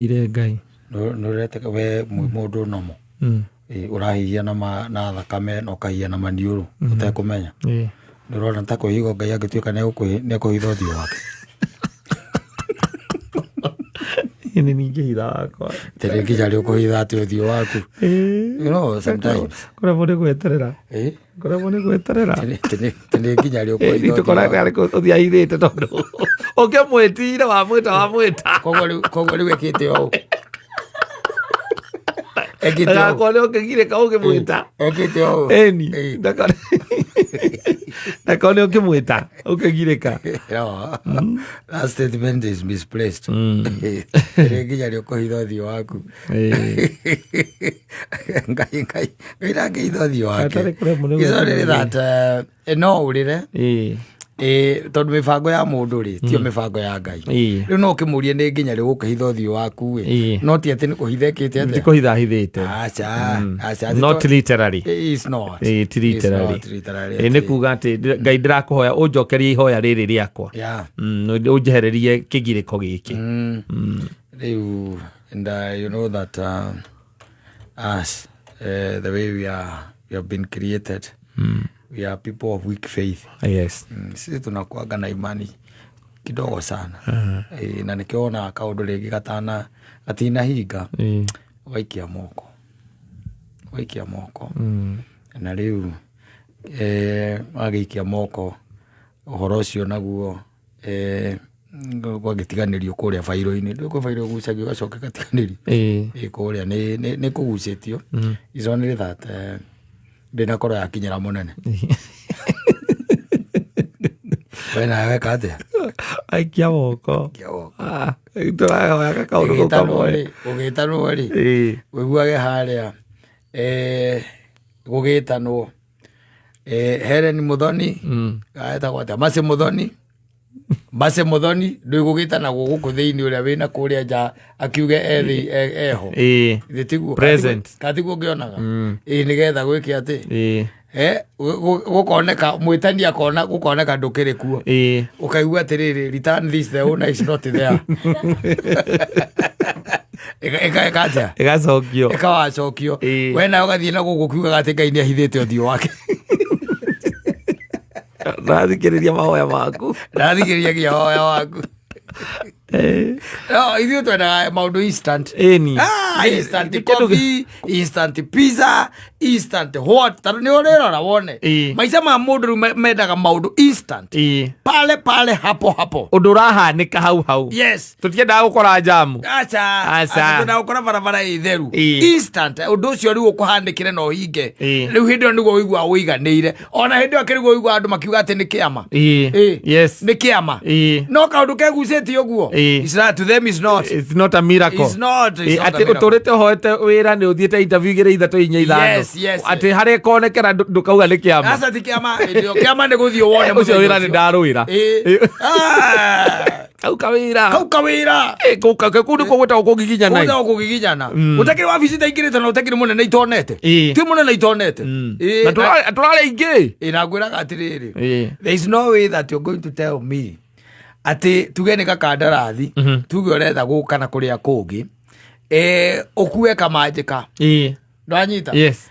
Ire Ngai. Nĩ we mũndũ nomo. Ũrahihia na thakame na ũkahihia na maniũrũ ũtekũmenya. Nĩ ũrona ta kwĩhitho Ngai angĩtuĩka nĩ ekũhitha ũthiũ wake. Nĩ ningĩhitha wakwa. Tĩrĩ nginya rĩ ũkũhitha atĩ ũthiũ waku. You know, sometimes. Kũremwo nĩ gweterera. Kũremwo nĩ gweterera. Tĩrĩ nginya rĩ ũkũhitha ũthiũ waku. Tũkoraga arĩ ũthiũ ahithĩte tondũ ũkĩmwĩtire wamwĩta wamwĩta. Koguo rĩu ekĩte ũũ. Ekĩte ũũ. Ndagakone ũkĩgirĩka ũkĩmwĩta. Ekĩte ũũ. Ĩni. Ndakone ũkĩmwĩta ũkĩgirĩka. No, that statement is misplaced. Tĩrĩ nginya rĩ ũkũhitha ũthiũ waku. Ngai Ngai Ngai ndangĩhitha ũthiũ wake. Hatarĩ kũremwo nĩ It's only gweterera. that no ũrĩre tondũ mĩbango ya mũndũ rĩ tio mĩbango ya Ngai. Rĩu no ũkĩmũrie nĩ nginya rĩ ũgũkĩhitha ũthiũ waku ĩ. No ti atĩ nĩ kũhitha ĩkĩte atĩa. Ti kũhitha ahithĩte. Aca, aca. Not literally. It's not. Ti It's literally. not literally. Nĩ kuga atĩ Ngai ndĩrakũhoya ũnjokerie ihoya rĩrĩ rĩakwa. Ũnjehererie kĩgirĩko gĩkĩ. Rĩu and you know that us the way we have been created, we are people of weak faith. Sisi tunakuaga na imani kidogo sana. Na nikiona kaundu rĩngĩ gatana gatinahinga, waikia moko, waikia moko. Na rĩu wagĩikia moko ũhoro ũcio naguo gwagĩtiganĩrio kũrĩa bairũ-inĩ. Ndũĩ kwĩ bairũ ĩgucagio ĩgacoka ĩgatiganĩrio. Kũrĩa nĩ kũgucĩtio. It's only that ndĩnakorwo yakinyĩra mũnene. We nawe weka atĩa? Aikia moko. Aikia moko. Tũrahoya kakaũndũ kau kamwe. Gũgĩtanwo rĩ, ũiguage harĩa gũgĩtanwo Helen Muthoni, etagwo atĩa? Mercy Muthoni. Mercy Muthoni ndũĩ gũgĩtanagwo gũkũ thĩinĩ ũrĩa wĩna kũrĩa nja akiuge eho. Githĩ tiguo? Present. Ka tiguo ngĩonaga? Ĩĩ nĩgetha gwĩke atĩ? Gũkoneka mwĩtani akona gũkoneka ndũkĩrĩ kuo. Ũkaigua atĩrĩrĩ, return this, the owner is not there. Ĩka atĩa? Ĩgacokio. Ĩkawacokio. We nawe ũgathiĩ na gũkũ ũkiugaga atĩ Ngai nĩ ahithĩte ũthiũ wake. Ndathikĩrĩria mahoya maku. Ndathikĩrĩria nginya mahoya maku. No, ithuĩ twendaga maũndũ instant. Ĩni. Instant coffee, instant pizza, instant what. Tondũ nĩ ũrĩrora wone. Maica ma mũndũ rĩu mendaga maũndũ instant. Pale pale hapo hapo. Ũndũ ũrahanĩka hau hau. Yes. Tũtiendaga gũkora njamu. Aca. Aca. Tũtiendaga gũkora barabara ĩ theru. Instant. Ũndũ ũcio rĩu ũkũhanĩkĩre na ũhinge. Rĩu hĩndĩ ĩyo nĩguo ũiguaga ũiganĩire. Ona hĩndĩ ĩyo akĩrigwo ũiguaga andũ makiuga atĩ nĩ kĩama. Yes. Nĩ kĩama. No kaũndũ kegucĩtie ũguo. It's not, to them is not. It's not a miracle. It's not, it's not a Atĩ miracle. ũtũrĩte ũhoete wĩra nĩ ũthiĩte interview igĩrĩ ithatũ inya ithano. Yes, yes. Atĩ harĩa ĩkonekera ndũkauga nĩ kĩama. Aca ti kĩama. Hĩndĩ ĩyo kĩama nĩ gũthiĩ wone Ũcio mũthenya wĩra nĩ ũcio. ndarũĩra. Kau kawĩra. Kau kawĩra. Kũu nĩkuo gwĩtagwo kũgiginyana. Gwĩtagwo kũgiginyana. Ũtakĩrĩ wabici itaingĩrĩte na ũtakĩrĩ mũnene itonete. Ti mũnene itonete. Na tũrarĩ aingĩ. Na ngwĩraga atĩrĩrĩ. There is no way that you're going to tell me atĩ tuge nĩ gakandarathi, tuge ũretha gũka na kũrĩa kũngĩ, ũkue kamanjĩka. Ndwanyita? Yes.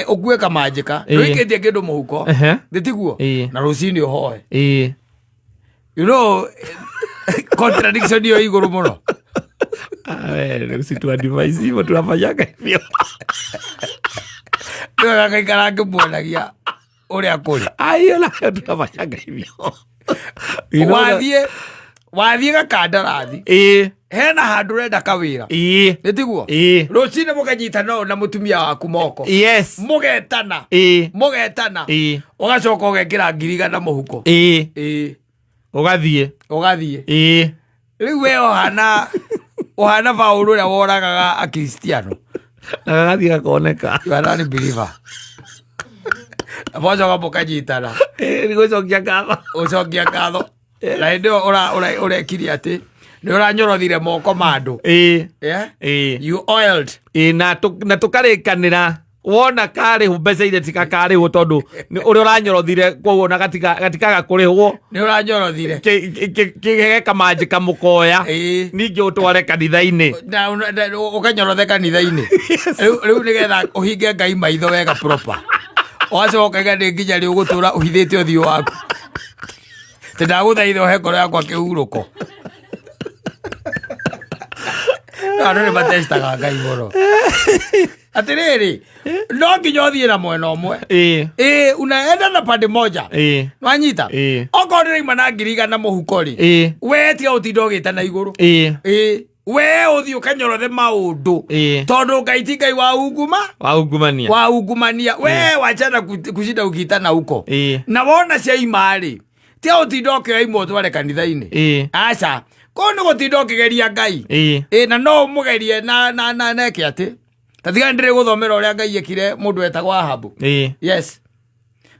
Ũkue kamanjĩka. Ndũikĩtie kĩndũ mũhuko. Nĩ tiguo? Na rũcinĩ ũhoe. You know, contradiction hiyo igũrũ mũno. Usituadvise hivyo, tunafanyaga hivyo. Nĩwega ngaikara ngĩmuonagia ũrĩa kũrĩ. Hiyo nayo tunafanyaga hivyo. Wathiĩ gakandarathi. Hena handũ ũrenda kawĩra. Nĩ tiguo? Rũcinĩ mũkanyitana ũũ na mũtumia waku moko. Yes. Mũgetana. Mũgetana. Ũgacoka ũgekĩra 100,000 mũhuko. Ũgathiĩ. Ũgathiĩ. Rĩu we ũhana Paũlũ ũrĩa woragaga Akristiano. Na gagathiĩ gakoneka. You are not a believer. Mũgacoka mũkanyitana. Nĩ gũcokia ngatho. Gũcokia ngatho. Na hĩndĩ ĩyo ũrekire atĩ nĩ ũranyorothire moko ma andũ. Yeah? You oiled. Na tũkarĩkanĩra. Wona karĩhwo mbeca iria tikakarĩhwo tondũ ũrĩa ũranyorothire koguo na gatikaga kũrĩhwo. Nĩ ũranjorothire. Kĩgege kamanjĩ kamũkoya. Ningĩ ũtware kanitha-inĩ. Na ũkanyorothe kanitha-inĩ. Rĩu nĩgetha ũhinge Ngai maitho wega proper. Ũgacoka ũkaiga nĩ nginya rĩ ũgũtũra ũhithĩte ũthiũ waku. Tĩ ndagũthaitha ũhe ngoro yakwa kĩhurũko. Andũ nĩ matestaga Ngai mũno. Atĩrĩrĩ, no nginya ũthiĩ na mwena ũmwe. Ĩĩ, unaenda na pande moja. Nwanyita? Okorwo ndĩraima na 100,000 mũhuko rĩ, we tiga gũtinda ũgĩta na igũrũ. Ĩĩ, we ũthiĩ ũkanyorothe maũndũ. Tondũ Ngai ti Ngai wa unguma. Wa ungumania. Wa ungumania. We wachana kushinda ũkĩtana huko. Na wona ciaima rĩ, tiga gũtinda ũkĩoya imwe ũtware kanitha-inĩ. Aca. Kũu nĩ gũtinda ũkĩgeria Ngai. Ĩĩ, na no ũmũgerie na eke atĩ. Ta tiga ndĩrĩ gũthomera ũrĩa Ngai ekire mũndũ wetagwo Ahabu. Yes.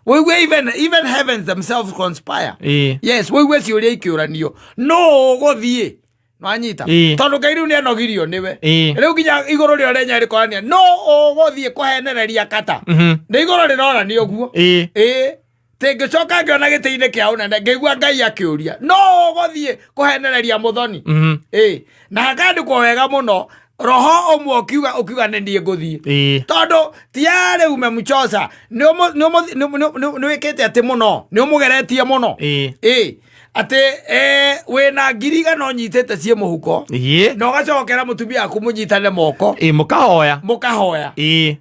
Wĩigue even heavens themselves conspire. Yes, wĩigue ciũria ikĩũranio. No ũgũthiĩ. Nwanyita? Tondũ Ngai rĩu nĩanogirio nĩwe. Rĩu nginya igũrũ rĩo rĩenyewe rĩkorania no ũgũthiĩ kũhenereria kata. Nĩ igũrũ rĩronania ũguo. Ĩĩ. Tĩngĩcoka ngĩona gĩtĩ-inĩ kĩa ũnene ngĩigua Ngai akĩũria no ũgũthiĩ kũhenereria mũthoni. Ĩĩ. Na hakandĩkwo wega mũno roho ũmwe ũkiuga nĩ niĩ ngũthiĩ. Tondũ tiarĩ ume mchosa nĩ wĩkĩte atĩ mũno nĩ ũmũgeretie mũno. Ĩĩ. Atĩ wĩna 100,000 ũnyitĩte ciĩ mũhuko. Na ũgacokera mũtumia waku mũnyitane moko. Mũkahoya. Mũkahoya.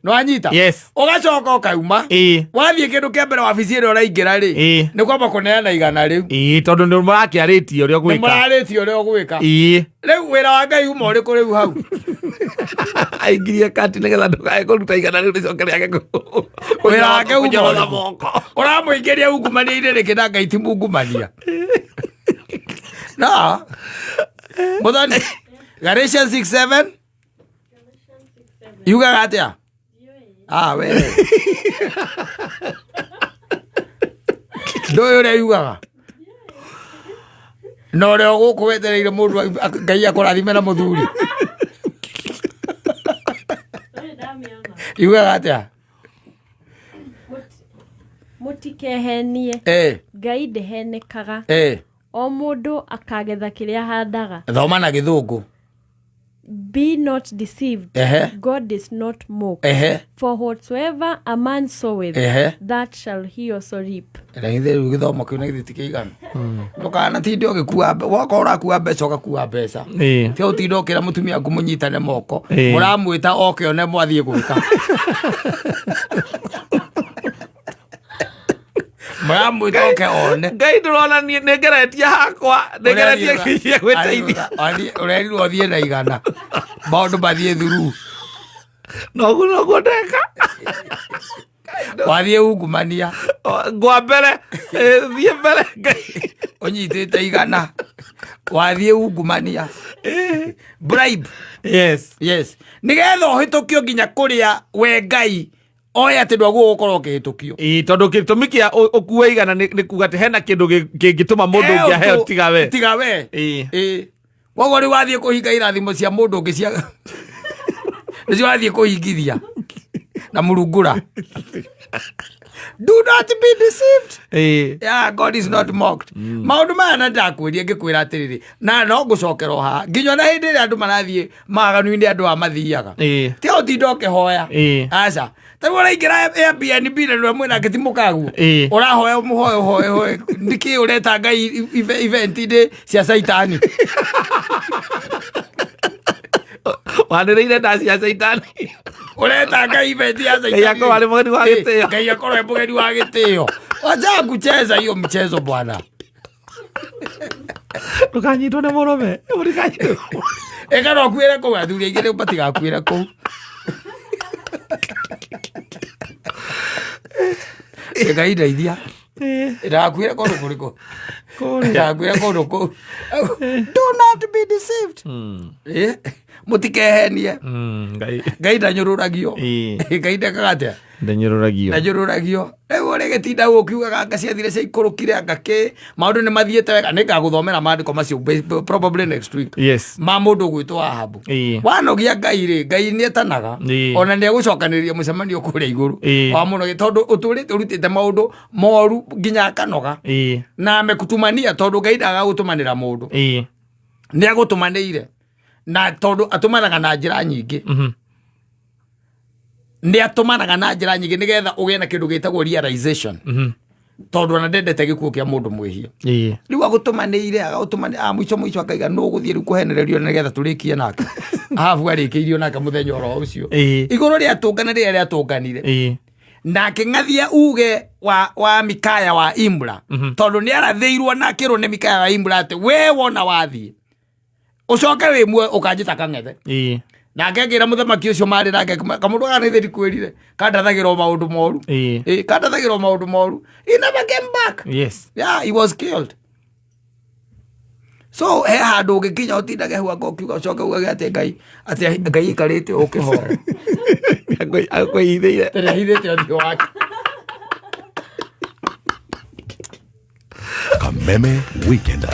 Nĩwanyita? Yes. Ũgacoka ũkauma. Wathiĩ kĩndũ kĩa mbere wabici ĩrĩa ũraingĩra rĩ. Nĩ kwamba kũneana 100 rĩu. Tondũ nĩ mũrakĩarĩtie ũrĩa Nĩ ũgwĩka. mũrarĩtie ũrĩa ũgwĩka. Rĩu wĩra wa Ngai uma ũrĩkũ rĩu hau? Aingirie kati nĩgetha ndũkae kũruta 100 rĩu rĩcoke rĩage Wĩra wake uma kũnyorotha ũrĩkũ? moko. Ũramũingĩria ungumania-inĩ rĩngĩ na Ngai ti mungumania. No. Mũthoni, Galatians 6:7 yugaga atĩa? Ah, we. Ndũĩ ũrĩa yugaga? Na ũrĩa ũgũkũ wetereire mũndũ Ngai akũrathime na mũthuri. Yugaga atĩa? Mũtikehenie. Ngai ndĩhenekaga. O mũndũ akagetha kĩrĩa ahandaga. Thoma na gĩthũngũ. Be not deceived. God is not mocked. For whatsoever a man soweth, that shall he also reap. Na githĩ rĩu gĩthomo kĩu na githĩ ti kĩiganu? Ndũkanatinde ũgĩkua wokorwo ũrakua mbeca ũgakua mbeca. Tiga ũtinde ũkĩra mũtumia waku mũnyitane moko. Mũramwĩta oke one mwathiĩ gwĩka. Mũramwĩta oke one. Ngai ndĩrona niĩ nĩ ngeretie hakwa, nĩ ngeretie nginya gwĩteithia. Ũrerirwo ũthiĩ na 100. Maũndũ mathiĩ thuru. Noguo noguo ndeka. Wathiĩ ungumania. Ngwa mbere, thiĩ mbere Ngai. Ũnyitĩte 100. Wathiĩ ungumania. Bribe. Yes. Yes. Nĩgetha ũhĩtũkio nginya kũrĩa we Ngai oe atĩ ndwaguo gũkorwo ũkĩhĩtũkio. Ĩĩ, tondũ gĩtũmi kĩa ũkue 100 nĩ kuga atĩ hena kĩndũ kĩngĩtũma mũndũ ũngĩ aheo tiga we. Tiga we. Ĩĩ. Ĩĩ. Koguo rĩu wathiĩ kũhinga irathimo cia mũndũ ũngĩ cia nĩcio wathiĩ kũhingithia na mũrungura. Do not be deceived. Yeah, God is not mocked. Maũndũ maya na ndakwĩria ngĩkwĩra atĩrĩrĩ, na no ngũcokera o haha nginya ona hĩndĩ ĩrĩa andũ marathiĩ maganu-inĩ andũ aya mathiaga. Tiga ũtinda ũkĩhoya. Aca. Ta rĩu ũraingĩra Airbnb na nĩwe mwĩna ngĩti mũkaguo. Ũrahoya ũmũhoe ũhoe ũhoe. Nĩkĩ ũreta Ngai event-inĩ cia Caitani? Wanĩrĩire nda cia Caitani. Ũreta Ngai event ya Caitani. Ngai akorwo arĩ mũgeni wa gĩtĩo. Ngai akorwo e mũgeni wa gĩtĩo. Wacha kucheza hiyo mchezo bwana. Ndũkanyitwo nĩ mũrũme. Ndũkanyitwo. Ĩka no kuĩre kũu, athuri aingĩ rĩu matigakuĩra kũu. Ngai ndeithia. Ndakuĩre kũndũ kũrĩkũ? Kũrĩa. Ndakuĩre kũndũ kũu. Do not be deceived. Mũtikehenie. Ngai. Ngai ndanyũrũragio. Ngai ndekaga atĩa? Ndanyũrũragio. Ndanyũrũragio. Rĩu ũrĩ gĩtinda ũkiugaga anga ciathire ciaikũrũkire, anga kĩ, maũndũ nĩ mathiĩte wega. Nĩ ngagũthomera maandĩko macio probably next week. Yes. Ma mũndũ ũgwĩtwo Ahabu. Wanogia Ngai rĩ, Ngai nĩ etanaga. Ona nĩ egũcokanĩrĩria mũcemanio kũrĩa igũrũ. Wa mũno tondũ ũtũrĩte ũrutĩte maũndũ moru nginya akanoga. Na amekutumania tondũ Ngai ndaga gũtũmanĩra mũndũ. Nĩ agũtũmanĩire. Na tondũ atũmanaga na njĩra nyingĩ. Nĩ atũmanaga na njĩra nyingĩ nĩgetha ũgĩe na kĩndũ gĩtagwo realization. Tondũ ona ndendete gĩkuũ kĩa mũndũ mwĩhia. Rĩu agũtũmanĩire, agũtũmanĩire, mũico mũico akaiga nũ ũgũthiĩ rĩu kũhenererio nĩgetha tũrĩkie nake. Ahabu arĩkĩirio nake mũthenya oro ũcio. Igũrũ rĩatũngana rĩrĩa rĩatũnganire. Nake ng'athia uge wa Mikaya wa Imra. Tondũ nĩ arathĩirwo na akĩrwo nĩ Mikaya wa Imra atĩ we wona wathiĩ ũcoke wĩ muoyo ũkanjĩta kang'ethe. Nake akĩra mũthamaki ũcio marĩ nake, kamũndũ gaka nĩ ndikwĩrire, kandathagĩrwo maũndũ moru. Kandathagĩrwo maũndũ moru. He never came back. Yes. Yeah, he was killed. So he handũ ũngĩkinya ũtindage hau anga ũkiuga ũcoke ugage atĩ Ngai, atĩ Ngai aikarĩte ũkĩhoya. Akwĩhithĩire. Tene ahithĩte ũthiũ wake. Kameme Weekend.